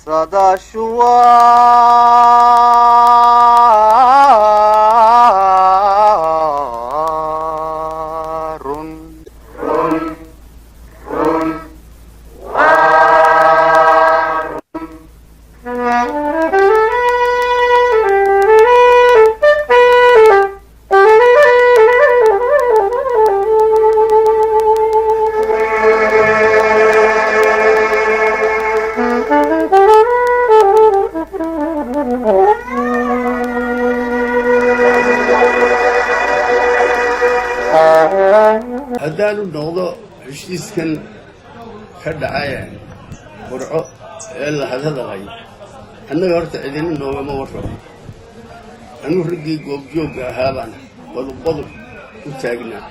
Saadaashu waa run. Haddaanu noqdo heshiiskan ka dhacay Burco ee la hadhadalay, annaga horta cidina noogama warrabo. Anuu raggii goobjoogga ahaabaan qodob qodob u taagnaa.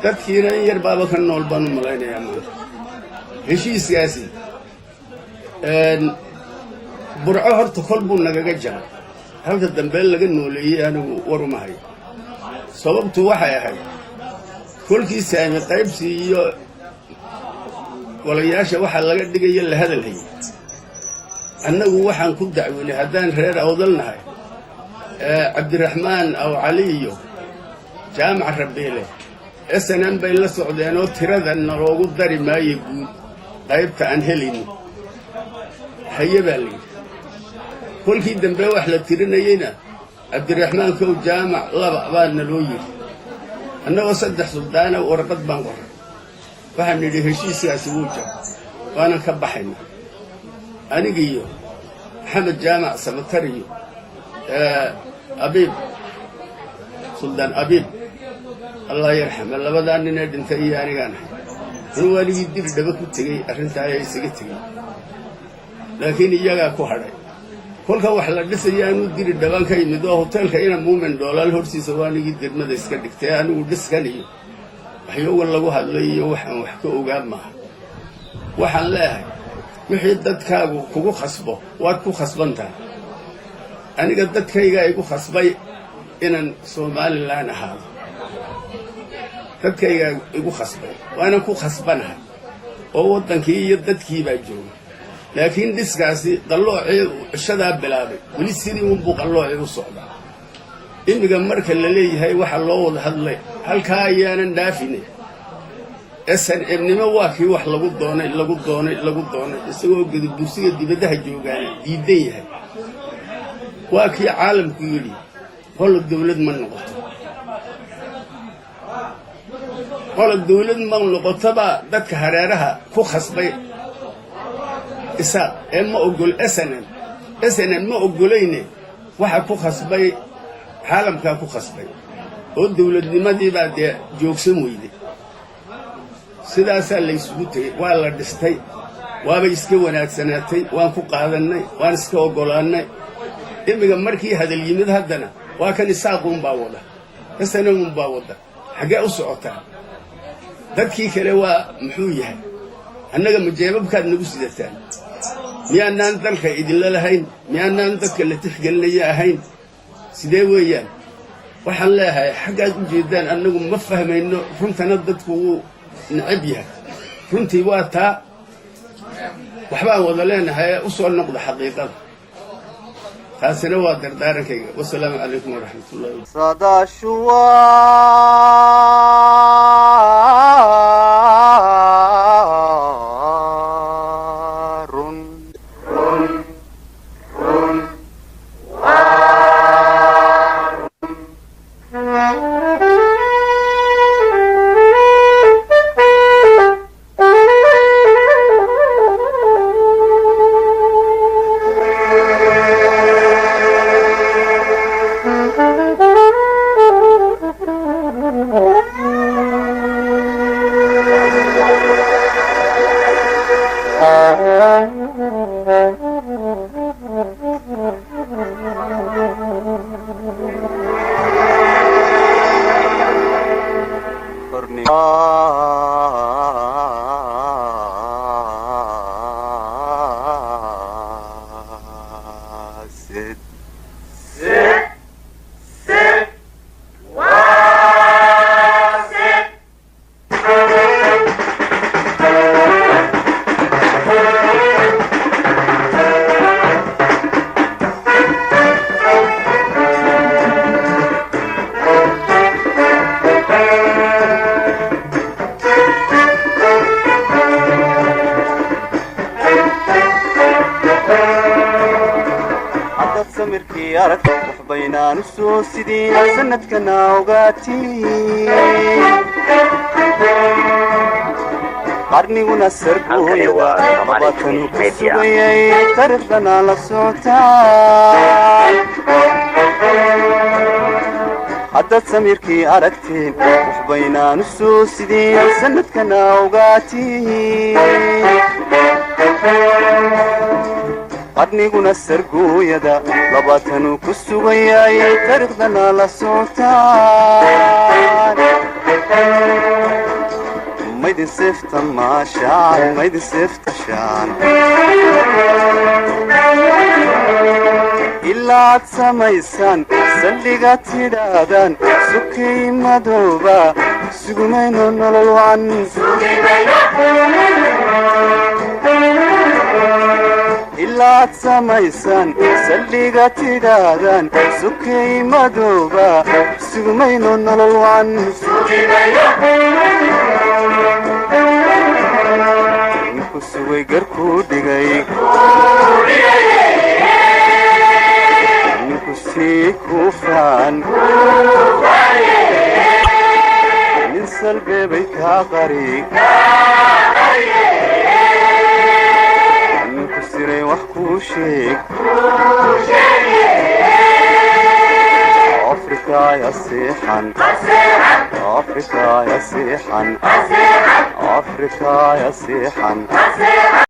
Dadkiina in yar baaba ka nool baan u malaynayaa maanta. Heshiiskaasi Burco horta kol buu nagaga jaray, halka dambe laga nooleeyey anigu war uma hayo. Sababtu waxay ahayd kolkii saami qaybsi iyo golayaasha waxaa laga dhigaya la hadalhayay, annagu waxaan ku dacweynay haddaan reer Awdal nahay, Cabdiraxmaan Aw Cali iyo Jaamac Rabiile SNM bay la socdeen oo tirada naloogu dari maayo guud qaybta aan helayno haye baa layidhi. Kolkii dambe wax la tirinayeyna Cabdiraxmaan kow, Jaamac laba baa naloo yidhi. Annagoo saddex suldaana warqad baan qoray, waxaan nidhi heshiiskaasi wuu jaba, waanan ka baxayna. Anigiiyo Maxamed Jaamac Samatar iyo Abiib, Suldaan Abiib Allah yarxama, labadaa nin ee dhintay iyo anigaan ahay. Anugu anigii dib dhaba ku tegey arrintaa ayaa isaga tegey, laakiin iyagaa ku hadhay. Kolka wax la dhisaya anuu diri dhaban ka yimid oo hoteelka ina Muumin Dhoolaal hortiisa waa anigii dirmada iska dhigtay. Anigu dhiskan iyo waxyooga lagu hadlay iyo waxaan wax ka ogaa maaha. Waxaan leeyahay wixii dadkaagu kugu khasbo waad ku khasban tahay. Aniga dadkaygaa igu khasbay inaan Somaliland ahaado, dadkaygaa igu khasbay, waanan ku khasbanahay oo waddankii iyo dadkii baa jooga. Laakiin dhiskaasi qalloocii cishadaa bilaabay weli sidii unbuu qalloocii u socdaa. Imiga marka la leeyahay waxa loo wada hadlay halkaa ayaanan dhaafine SNM-nimo waa kii wax lagu doonay, lagu doonay, lagu doonay, isagoo Gadabursiga dibaddaha joogaana diidan yahay. Waa kii caalamku yidhi qola dawlad ma noqoto, qola dawlad ma noqotobaa dadka hareeraha ku khasbay Isaaq ee ma ogol SNM. SNM ma ogolayne, waxa ku khasbay caalamkaa ku khasbay oo dawladnimadiibaa dee joogsan weyday. Sidaasaa laysugu tegey, waa la dhistay, waabay iska wanaagsanaatay, waan ku qaadannay, waan iska oggolaannay. Imiga markii hadal yimid haddana waa kan Isaaquunbaa wada, SNM unbaa wada. Xaggee u socotaa? Dadkii kale waa muxuu yahay? Annaga ma jeebabkaad nagu sidataan? Miyaanaan dalka idinla lahayn? Miyaanaan dadka la tixgelinaya ahayn? Sidee weeyaan? Waxaan leeyahay xaggaad u jeeddaan annagu ma fahmayno. Runtana dadku wuu necab yahay. Runtii waa taa, waxbaan wada leenahay, u soo noqda xaqiiqada. Taasina waa dardaarankayga. Wasalaamu calaykum waraxmatullahi. Saadaashu waa run. Sid. Samirkii arag waxbaynaan u soo sidin sanadkana ogaatiin qarniguna Halkani waa sargooyada Somali labaatanu News ku Media. sugayay taariikhdana la socotaan. Haddaad samirkii aragteen waxbaynaan u soo sidin sanadkana ogaatiin qarniguna sargooyada labaatanu ku sugayay taariikhdana la socotaan. Maydin seefta maashaan, maydin seefta shaan ilaa aad samaysaan saldhiga tidhaahdaan sukay madooba sugumayno nolol wacan. Ilaa aad samaysaan saldhiga tidhaahdaan sukay madooba sugumayno nolol wacan. Ninku sugay garkuu dhigay, ninku sii kuufaan, nin salbeebay kaa qari, ninku siray wax kuu sheeg. Afrikaya seexan, Afrikaya seexan, Afrikaya seexan.